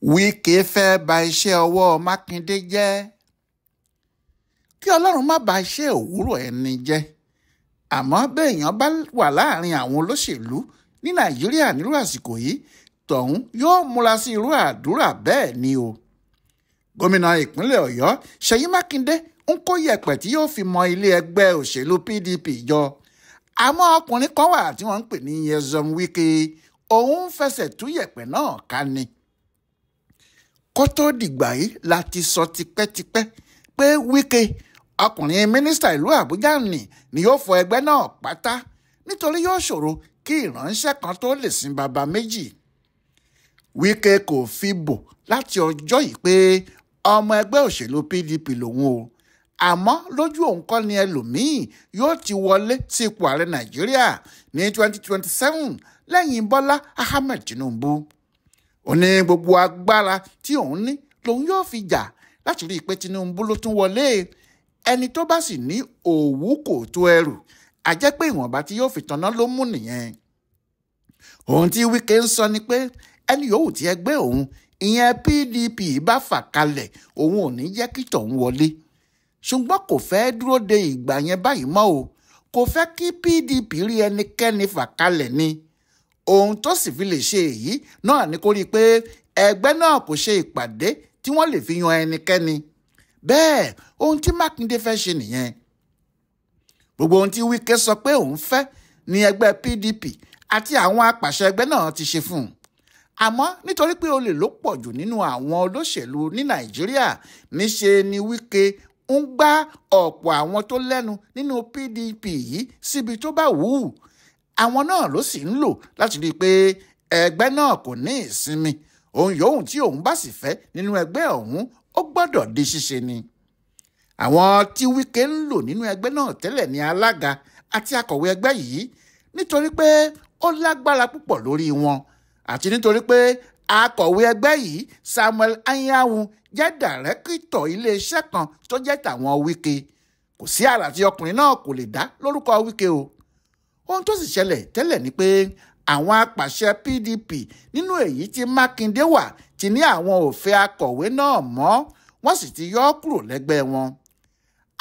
Wike fẹ́ ba iṣẹ́ ọwọ́ Mákindé jẹ́. Kí Ọlọ́run má ba iṣẹ́ òwúrọ̀ ẹni jẹ́. Àmọ́ béèyàn bá wà láàrin àwọn olóṣèlú ní Nàìjíríà nírú àsìkò yìí, tọ̀hún yóò múra sí irú àdúrà bẹ́ẹ̀ ni o. Gómìnà ìpínlẹ̀ Ọ̀yọ́ Ṣèyí Mákindé ń kó yẹ̀pẹ̀ tí yóò fi mọ ilé ẹgbẹ́ òṣèlú PDP jọ. Àmọ́ ọkùnrin kan wà tí wọ́n ń pè ní Nyesom Wike, òun ń fẹsẹ̀ tú yẹ̀pẹ̀ náà ká ni. Kó tó dìgbà yìí la ti sọ tipẹ́tipẹ́ pé Wike, ọkùnrin mínísítà ìlú Àbújá ni yóò fọ ẹgbẹ́ náà pátá, nítorí yóò ṣòro kí ìránṣẹ́ kan tó lè sin bàbá méjì. Wike kò fi bò láti ọjọ́ yìí pé ọmọ ẹgbẹ́ òṣèlú PDP lòun o, àmọ́ lójú òun kọ́ ni ẹlòmíín yóò ti wọlé sí ipò ààrẹ Nàìjíríà ní 2027 lẹ́yìn Bọ́lá Ahmed Tinubu. Ó ní gbogbo agbára tí òun ní lòun yóò fi jà láti rí i pé Tinubu ló tún wọlé. Ẹni tó bá sì ní òwú kò tó ẹrù, a jẹ́ pé ìwọ̀nba tí yóò fi tanná ló mú nìyẹn. Ohun tí Wike ń sọ ni pé ẹni yòówù tí ẹgbẹ́ òun ìyẹn PDP bá fà kalẹ̀, òun ò ní jẹ́ kí tọ̀hún wọlé. Ṣùgbọ́n kò fẹ́ dúró de ìgbà yẹn báyìí mọ́ o, kò fẹ́ kí PDP rí ẹnikẹ́ni fà kalẹ̀ ni. Ohun tó sì fi lè ṣe èyí náà ni kó rí i pé ẹgbẹ́ náà kò ṣe ìpàdé tí wọ́n lè fi yan ẹnikẹ́ni. Bẹ́ẹ̀ ohun tí Mákindé fẹ́ ṣe nìyẹn. Gbogbo ohun tí Wike sọ pé òun fẹ́ ni ẹgbẹ́ PDP àti àwọn apàṣẹ ẹgbẹ́ náà ti ṣe fún un. Àmọ́ nítorí pé olè ló pọ̀ jù nínú àwọn olóṣèlú ní Nàìjíríà, níṣe ni Wike ń gbá ọ̀pọ̀ àwọn tó lẹ́nu nínú PDP yìí síbi tó bá wù ú. Àwọn náà ló sì ń lò láti rí i pé ẹgbẹ́ náà kò ní ìsinmi. Ohun yòówù tí òun bá sì fẹ́ nínú ẹgbẹ́ ọ̀hún ó gbọ́dọ̀ di ṣíṣe ni. Àwọn tí Wike ń lò nínú ẹgbẹ́ náà tẹ́lẹ̀ ní alága àti akọ̀wé ẹgbẹ́ yìí, nítorí pé ó lágbára púpọ̀ lórí wọn, àti nítorí pé akọ̀wé ẹgbẹ́ yìí Samuel Anyanwu jẹ́ dàrẹ́kítọ̀ iléeṣẹ́ kan tó jẹ́ tàwọn Wike. Kò sí àrà tí ọkùnrin náà kò lè dá lórúkọ Wike o. Ohun tó sì ṣẹlẹ̀ tẹ́lẹ̀ ni pé àwọn apàṣẹ PDP nínú èyí tí Mákindé wà ti ní àwọn ò fẹ́ akọ̀wé náà mọ́, wọ́n sì ti yọ ọ́ kúrò lẹ́gbẹ́ wọn.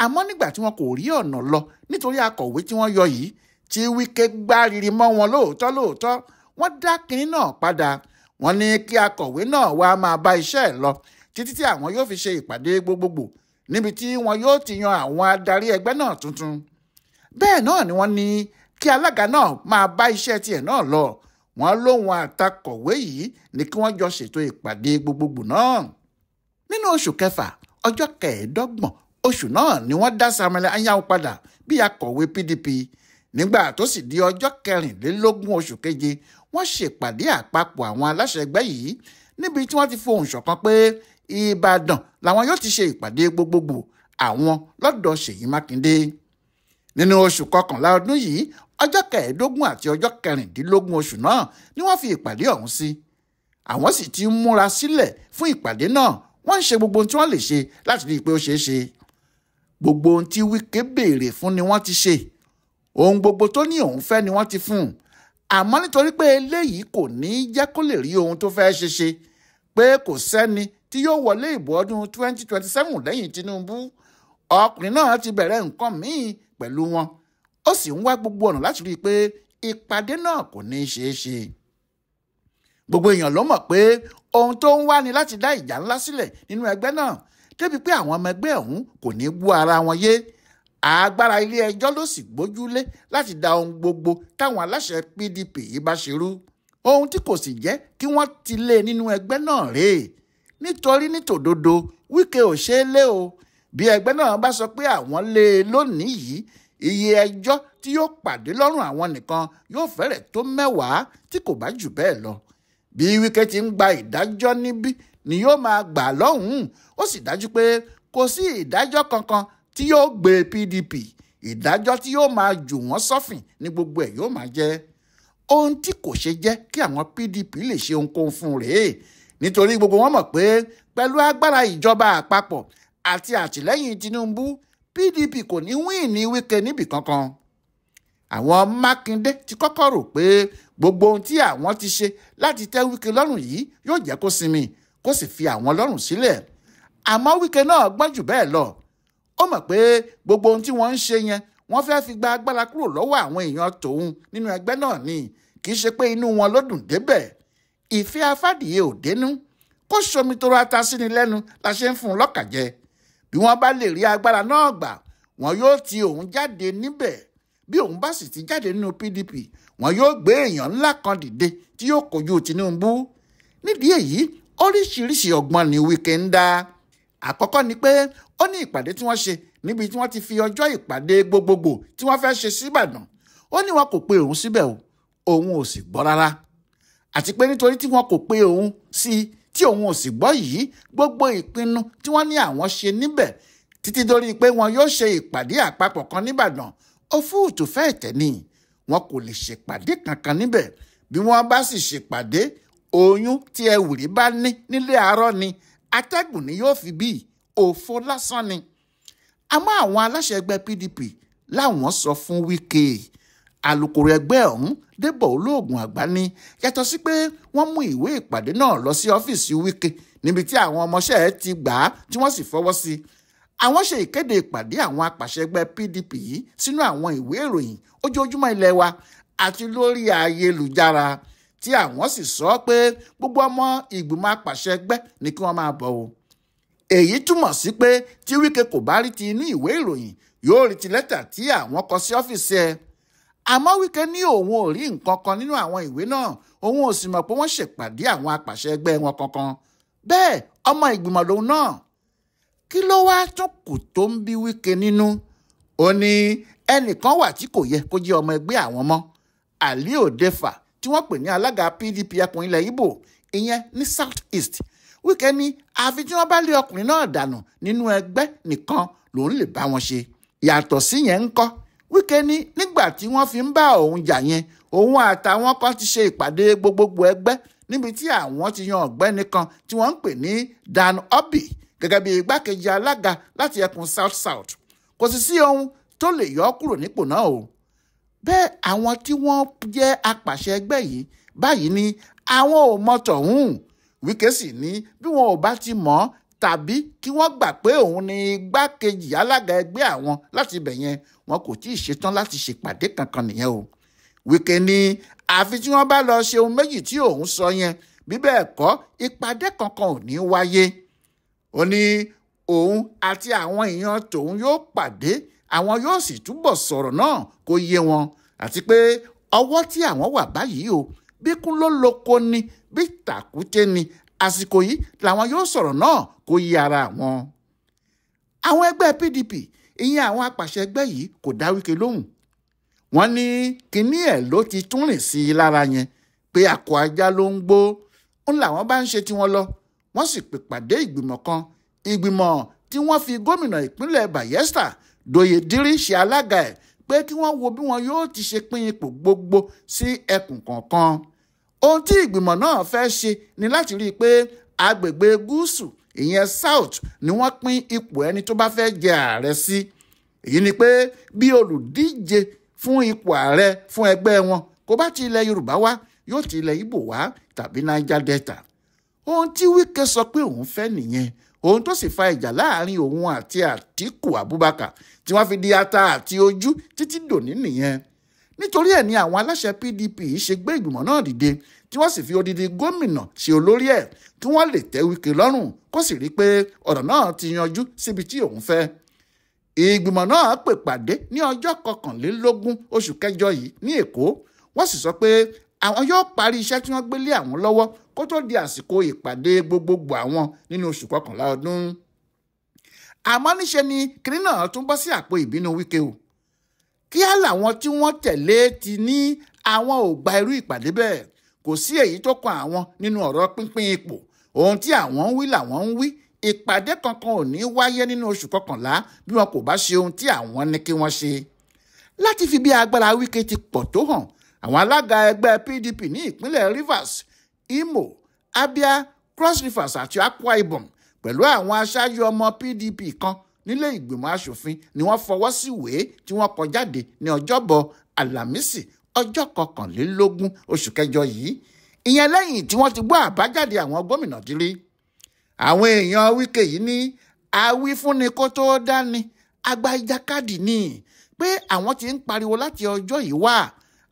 Àmọ́ nígbà tí wọn kò rí ọ̀nà lọ nítorí akọ̀wé tí wọ́n yọ yìí, tí Wike gbárìrì mọ́ wọn lóòótọ́ lóòótọ́, wọ́n dá kinní náà padà. Wọ́n ní kí akọ̀wé náà wá máa bá iṣẹ́ ẹ̀ lọ títí tí àwọn yóò fi ṣe ìpàdé gbogbogbò níbi tí wọn yóò ti yan àwọn adarí ẹgbẹ́ náà tuntun. Bẹ́ẹ̀ náà ni wọ́n ní kí alága náà máa bá iṣẹ́ tiẹ̀ náà lọ. Wọ́n lóhun àtakọ̀wé yìí ní kí wọ́n jọ ṣètò ìpàdé gbogbogbò náà. Nínú oṣù kẹfà ọjọ́ 25 oṣù náà ni wọ́n dá Samuel Anyanwu padà bí akọ̀wé PDP. Nígbà tó sì di ọjọ́ 24 oṣù keje, wọ́n ṣèpàdé àpapọ̀ àwọn aláṣẹ ẹgbẹ́ yìí níbi tí wọ́n ti fohùn ṣọ̀kan pé Ìbàdàn làwọn yóò ti ṣe ìpàdé gbogbogbò àwọn lọ́dọ̀ Ṣèyí Mákindé. Nínú oṣù kọkànlá ọdún yìí, ọjọ́ 15 àti ọjọ́ 16 oṣù náà ni wọ́n fi ìpàdé ọ̀hún sí. Àwọn sì ti múra sílẹ̀ fún ìpàdé náà, wọ́n ń ṣe gbogbo ohun tí wọ́n lè ṣe láti rí i pé ó ṣeé ṣe. Gbogbo ohun tí Wike béèrè fún ni wọ́n ti ṣe. Ohun gbogbo tó ní òun fẹ́ ni wọ́n ti fún un. Àmọ́ nítorí pé eléyìí kò ní jẹ́ kó lè rí ohun tó fẹ́ ṣe ṣe, pé kò sẹ́ni tí yóò wọlé ìbò ọdún 2027 lẹ́yìn Tinubu, ọkùnrin náà ti bẹ̀rẹ̀ nǹkan míì pẹ̀lú wọn. Ó sì ń wá gbogbo ọ̀nà láti rí i pé ìpàdé náà kò ní í ṣeé ṣe. Gbogbo èèyàn ló mọ̀ pé ohun tó ń wá ni láti dá ìjà ńlá sílẹ̀ nínú ẹgbẹ́ náà, débi pé àwọn ọmọ ẹgbẹ́ ọ̀hún kò ní gbọ́ ara wọn yé. Agbára ilé ẹjọ́ ló sì gbójúlé láti da ohun gbogbo táwọn aláṣẹ PDP yìí bá ṣe rú. Ohun tí kò sì jẹ́ kí wọ́n ti lé nínú ẹgbẹ́ náà rèé. Nítorí nítòdodo Wike ò ṣeé lé o. Bí ẹgbẹ́ náà bá sọ pé àwọn lé e lónìí yìí, iye ẹjọ́ tí yóò pàdé lọ́rùn àwọn nìkan yóò fẹ́rẹ̀ tó 10 tí kò bá jù bẹ́ẹ̀ lọ. Bí Wike ti ń gba ìdájọ́ níbí ni yóò máa gbà lọ́hùn-ún. Ó sì dájú pé kò sí ìdájọ́ kankan tí yóò gbé PDP, ìdájọ́ tí yóò máa jù wọ́n sọ́fìn ní gbogbo ẹ̀ yóò máa jẹ́. Ohun tí kò ṣe jẹ́ kí àwọn PDP lè ṣe ohunkóhun fún rèé, nítorí gbogbo wọn mọ̀ pé pẹ̀lú agbára ìjọba àpapọ̀ àti àtìlẹ́yìn Tinubu, PDP kò ní wíìn ní Wike níbì kankan. Àwọn Mákindé ti kọ́kọ́ rò pé gbogbo ohun tí àwọn ti ṣe láti tẹ́ Wike lọ́rùn yìí yóò jẹ́ kó sinmi, kó sì fi àwọn lọ́rùn sílẹ̀. Àmọ́ Wike náà gbọ́n jù bẹ́ẹ̀ lọ. Ó mọ̀ pé gbogbo ohun tí wọ́n ń ṣe yẹn wọ́n fẹ́ fi gba agbára kúrò lọ́wọ́ àwọn èèyàn tòun nínú ẹgbẹ́ náà ni, kì í ṣe pé inú wọn ló dùn débẹ̀. Ìfẹ́ afádìyẹ ò dénú, kó ṣomi toro ata sí ni lẹ́nu la ṣe ń fún un lọ́kà jẹ. Bí wọ́n bá lè rí agbára náà gbà, wọn yóò ti òun jáde níbẹ̀. Bí òun bá sì ti jáde nínú PDP, wọn yóò gbé èèyàn ńlá kan dìde tí yóò kojú Tinubu. Nídìí èyí, oríṣiríṣi ọgbọ́n ni Wike ń dá. Àkọ́kọ́ ni pé ó ní ìpàdé tí wọ́n ṣe níbi tí wọ́n ti fi ọjọ́ ìpàdé gbogbogbò tí wọ́n fẹ́ ṣe síbàdàn. Ó ní wọn kò pe òun síbẹ̀ o, òun ò sì gbọ́ rárá. Àti pé nítorí tí wọn kò pe òun sí tí òun ò sì gbọ́ yìí, gbogbo ìpinnu tí wọ́n ní àwọn ṣe níbẹ̀ títí dórí pé wọn yóò ṣe ìpàdé àpapọ̀ kan níbàdàn, ó fúùtù fẹ́ẹ̀ tẹ̀ ni. Wọn kò lè ṣèpàdé kankan níbẹ̀. Bí wọ́n bá sì ṣèpàdé, oyún tí ẹwìrì bá ní nílé àárọ̀ ni atẹ́gùn ni yóò fi bí òfo lásán ni. Àmọ́ àwọn aláṣẹ ẹgbẹ́ PDP láwọn sọ fún Wike. Alukoro ẹgbẹ́ ọ̀hún Débọ̀ Olóògùn Àgbà ní yàtọ̀ sí pé wọ́n mú ìwé ìpàdé náà lọ sí ọ́fíìsì Wike níbi tí àwọn ọmọọṣẹ́ ẹ̀ ti gbà á tí wọ́n sì fọwọ́ sí i. Àwọn ṣe ìkéde ìpàdé àwọn apàṣẹ ẹgbẹ́ PDP yìí sínú àwọn ìwé ìròyìn ojoojúmọ́ ilé wa àti lórí ayélujára, tí àwọn sì sọ pé gbogbo ọmọ ìgbìmọ̀ apàṣẹ ẹgbẹ́ ni kí wọ́n máa bọ̀ o. Èyí túmọ̀ sí pé tí Wike kò bá rí ti inú ìwé ìròyìn, yóò rí ti lẹ́tà tí àwọn kọ sí ọ́fíìsì ẹ̀. Àmọ́ Wike ní òun ò rí nǹkan kan nínú àwọn ìwé náà, òun ò sì mọ̀ pé wọ́n ṣèpàdé àwọn apàṣẹ ẹgbẹ́ wọn kankan. Bẹ́ẹ̀ ọmọ ìgbìmọ̀ lòun náà. Kí ló wá tún kù tó ń bí Wike nínú? Ó ní ẹnìkan wà tí kò yẹ kó jẹ́ ọmọ ẹgbẹ́ àwọn mọ́, Ali Odefa tí wọ́n pè ní alága PDP ẹkùn ilẹ̀ Ìgbò, ìyẹn ní South East. Wike ní àfi tí wọ́n bá lé ọkùnrin náà dànù nínú ẹgbẹ́ nìkan lòun lè bá wọn ṣe. Yàtọ̀ sí yẹn ń kọ́, Wike ní nígbà tí wọ́n fi ń bá òun jà yẹn, òun àtàwọn kan ti ṣe ìpàdé gbogbogbò ẹgbẹ́ níbi tí àwọn ti yan ọ̀gbẹ́ni kan tí wọ́n ń pè ní Dan Obi gẹ́gẹ́ bí igbákejì alága láti ẹkùn South South. Kò sì sí ohun tó lè yọ ọ́ kúrò nípò náà o. Bẹ́ẹ̀ àwọn tí wọ́n jẹ́ apàṣẹ ẹgbẹ́ yìí báyìí ni àwọn ò mọ tọ̀hún. Wike sì ní bí wọn ò bá ti mọ̀ ọ́ tàbí kí wọ́n gbà pé òun ni igbákejì alága ẹgbẹ́ àwọn láti ibẹ̀ yẹn, wọn kò tí ì ṣetán láti ṣèpàdé kankan nìyẹn o. Wike ní àfi tí wọ́n bá lọ ṣe ohun méjì tí òun sọ yẹn, bí bẹ́ẹ̀ kọ́ ìpàdé kankan ò ní wáyé. Ó ní òun àti àwọn èèyàn tòun yóò pàdé, àwọn yóò sì túbọ̀ sọ̀rọ̀ náà kó yé wọn, àti pé ọwọ́ tí àwọn wà báyìí o, bí kún ló lóko ni bí tàkúté ni, àsìkò yìí làwọn yóò sọ̀rọ̀ náà kó yé ara wọn. Àwọn ẹgbẹ́ PDP, ìyẹn àwọn apàṣẹ ẹgbẹ́ yìí kò dá Wike lóhùn. Wọ́n ní kinní ẹ̀ ló ti tún rìn sí i lára yẹn pé akọ ajá ló ń gbó, ń làwọn bá ń ṣe tiwọn lọ. Wọ́n sì pè pàdé ìgbìmọ̀ kan, ìgbìmọ̀ tí wọ́n fi gómìnà ìpínlẹ̀ Bayelsa Dóyè Dírí ṣe alága ẹ̀ pé kí wọ́n wo bí wọn yóò ti ṣe pín ipò gbogbo sí ẹkùn kọ̀ọ̀kan. Ohun tí ìgbìmọ̀ náà fẹ́ ṣe ni láti rí i pé agbègbè gúúsù ìyẹn South ni wọ́n pín ipò ẹni tó bá fẹ́ jẹ ààrẹ sí. Èyí ni pé bí olùdíje fún ipò ààrẹ fún ẹgbẹ́ wọn kò bá ti ilẹ̀ Yorùbá wá, yóò ti ilẹ̀ Ìgbò wá tàbí Niger Delta. Ohun tí Wike sọ pé òun fẹ́ nìyẹn, ohun tó sì fa ìjà láàrin òun àti Àtíkù Abubakar tí wọ́n fi di ata àti ojú títí dòní nìyẹn. Nítorí ẹ̀ ni àwọn aláṣẹ PDP ṣe gbé ìgbìmọ̀ náà dìde tí wọ́n sì fi odidi gómìnà ṣe olórí ẹ̀ kí wọ́n lè tẹ́ Wike lọ́rùn kó sì rí i pé ọ̀rọ̀ náà ti yanjú síbi tí òun fẹ́. Ìgbìmọ̀ náà pè pàdé ní ọjọ́ 21 oṣù kẹjọ yìí ní Èkó. Wọ́n sì sọ pé àwọn yóò parí iṣẹ́ tí wọ́n gbé lé àwọn lọ́wọ́ kó tó di àsìkò ìpàdé gbogbogbò àwọn nínú oṣù kọkànlá ọdún. Àmọ́ níṣe ni kinní náà tún bọ́ sí àpò ìbínú Wike o. Kíá làwọn tí wọ́n tẹ̀lé ti ní àwọn ò gba irú ìpàdé bẹ́ẹ̀. Kò sí èyí tó kan àwọn nínú ọ̀rọ̀ pínpín ipò. Ohun tí àwọn ń wí làwọn ń wí. Ìpàdé kankan ò ní wáyé nínú oṣù kọkànlá bí wọn kò bá ṣe ohun tí àwọn ní kí wọ́n ṣe. Láti fi bí agbára Wike ti pọ̀ tó hàn, àwọn alága ẹgbẹ́ PDP ní ìpínlẹ̀ Rivers, Imo, Abia, Cross Rivers àti Akwa Ibom pẹ̀lú àwọn aṣáájú ọmọ PDP kan nílé ìgbìmọ̀ aṣòfin ni wọ́n fọwọ́ sí ìwé tí wọ́n kọ jáde ní ọjọ́bọ̀ Àlàmísì ọjọ́ 21 oṣù kẹjọ yìí, ìyẹn lẹ́yìn tí wọ́n ti gbọ́ àbájáde àwọn gómìnà dírí. Àwọn èèyàn Wike yìí ní awífúnni kó tó dání àgbà ìjàkadì ni, pé àwọn ti ń pariwo láti ọjọ́ yìí wá,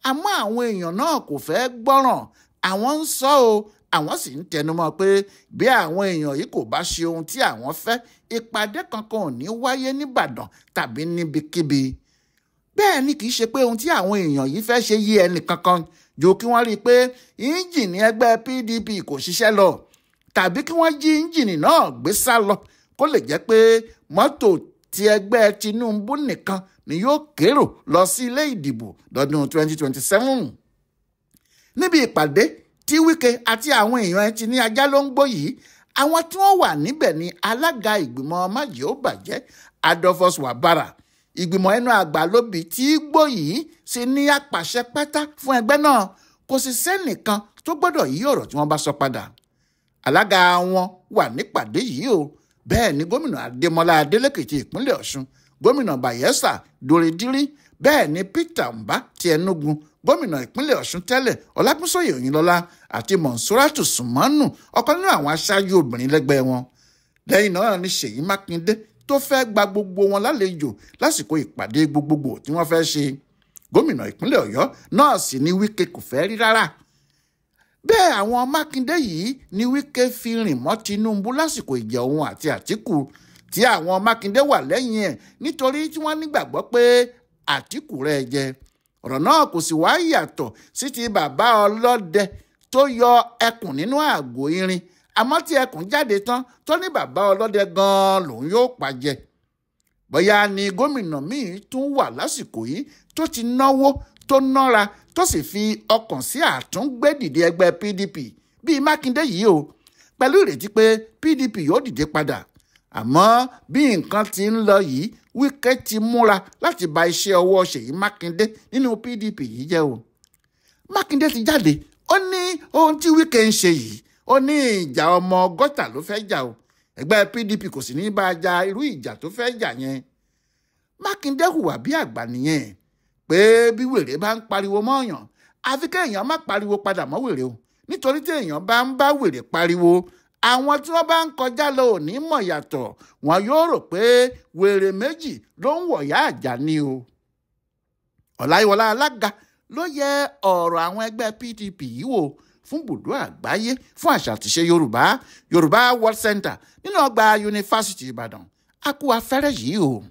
àmọ́ àwọn èèyàn náà kò fẹ́ gbọ́ràn. Àwọn ń sọ o, àwọn sì ń tẹnumọ́ pé bí àwọn èèyàn yìí kò bá ṣe ohun tí àwọn fẹ́, ìpàdé kankan ò ní wáyé nìbàdàn tàbí níbikíbi. Bẹ́ẹ̀ ni kì í ṣe pé ohun tí àwọn èèyàn yìí fẹ́ ṣe yé ẹnì kankan ju kí wọ́n rí i pé ẹ́ńjìnì ẹgbẹ́ PDP kò ṣiṣẹ́ lọ, tàbí kí wọ́n jí ẹ́ńjìnì náà gbé sá lọ, kó lè jẹ́ pé mọ́tò ti ẹgbẹ́ Tinubu nìkan ni yóò kérò lọ sí ilé ìdìbò lọ́dún 2027. Níbi ìpàdé tí Wike àti àwọn èèyàn ẹ ti ní ajá ló ń gbó yìí, àwọn tí wọ́n wà níbẹ̀ ni alága ìgbìmọ̀ májèóbàjẹ́ Adolphus Wabara, ìgbìmọ̀ ẹnu àgbà lóbi tí gbó yìí sì ní apàṣẹ pátá fún ẹgbẹ́ náà, kò sì sẹ́nìkan tó gbọ́dọ̀ yí ọ̀rọ̀ tí wọ́n bá sọ padà. Alága wọn wà nípàdé yìí o. Bẹ́ẹ̀ ni gómìnà Adémọlá Adélékè ti ìpínlẹ̀ Ọ̀ṣun, gómìnà Bayelsa Dòrídírí, bẹ́ẹ̀ ni Peter Mbah ti Enugu, gómìnà ìpínlẹ̀ Ọ̀ṣun tẹ́lẹ̀ Ọlágúnsóyè Òyìnlọ́lá àti Monsuratu Sùmọ́nù, ọ̀kan nínú àwọn aṣáájú obìnrin lẹ́gbẹ́ wọn. Lẹ́yìn náà ni Ṣèyí Mákindé tó fẹ́ gba gbogbo wọn lálejò lásìkò ìpàdé gbogbogbò tí wọ́n fẹ́ ṣe. Gómìnà ìpínlẹ̀ Ọ̀yọ́ náà sì ni Wike kò fẹ́ rí rárá. Bẹ́ẹ̀ àwọn Mákindé yìí ni Wike fi rìn mọ́ Tinubu lásìkò ìjà òun àti Àtíkù, tí àwọn Mákindé wà lẹ́yìn ẹ̀ nítorí tí wọ́n nígbàgbọ́ pé Àtíkù rẹ̀ jẹ. Ọ̀rọ̀ náà kò sì wá yàtọ̀ sí ti bàbá ọlọ́dẹ tó yọ ẹkùn nínú àgò irin, àmọ́ tí ẹkùn jáde tán tó ní bàbá ọlọ́dẹ gan-an lòun yóò pa jẹ. Bóyá ni gómìnà míì tún wà lásìkò yìí tó ti náwó tó nára tó sì fi ọkàn sí àtúngbédìde ẹgbẹ́ PDP bíi Mákindé yìí o, pẹ̀lú ìrètí pé PDP yóò dìde padà. Àmọ́ bí nǹkan ti ń lọ yìí, Wike ti múra láti ba iṣẹ́ ọwọ́ Ṣèyí Mákindé nínú PDP yìí jẹ́ o. Mákindé ti jáde, ó ní ohun tí Wike ń ṣe yìí, ó ní ìjà ọmọ 60 ló fẹ́ jà o. Ẹgbẹ́ PDP kò sì ní bá a ja irú ìjà tó fẹ́ jà yẹn. Mákindé hùwà bí àgbà nìyẹn, pé bí wèrè bá ń pariwo mọ́ọ̀yàn, àfi kéèyàn má pariwo padà mọ́ wèrè o, nítorí tí èèyàn bá ń bá wèrè pariwo, àwọn tí wọ́n bá ń kọjá lọ ò ní mọ̀ yàtọ̀, wọn yóò rò pé wèrè méjì ló ń wọ̀yá àjà ni o. Ọláyíwọlá alága ló yẹ ọ̀rọ̀ àwọn ẹgbẹ́ PDP yìí wò fún bùdó àgbáyé fún àṣà àtìṣe Yorùbá, Yorùbá World Center nínú ọgbà Yunifásítì Ìbàdàn. A kú afẹ́rẹ́ yìí o.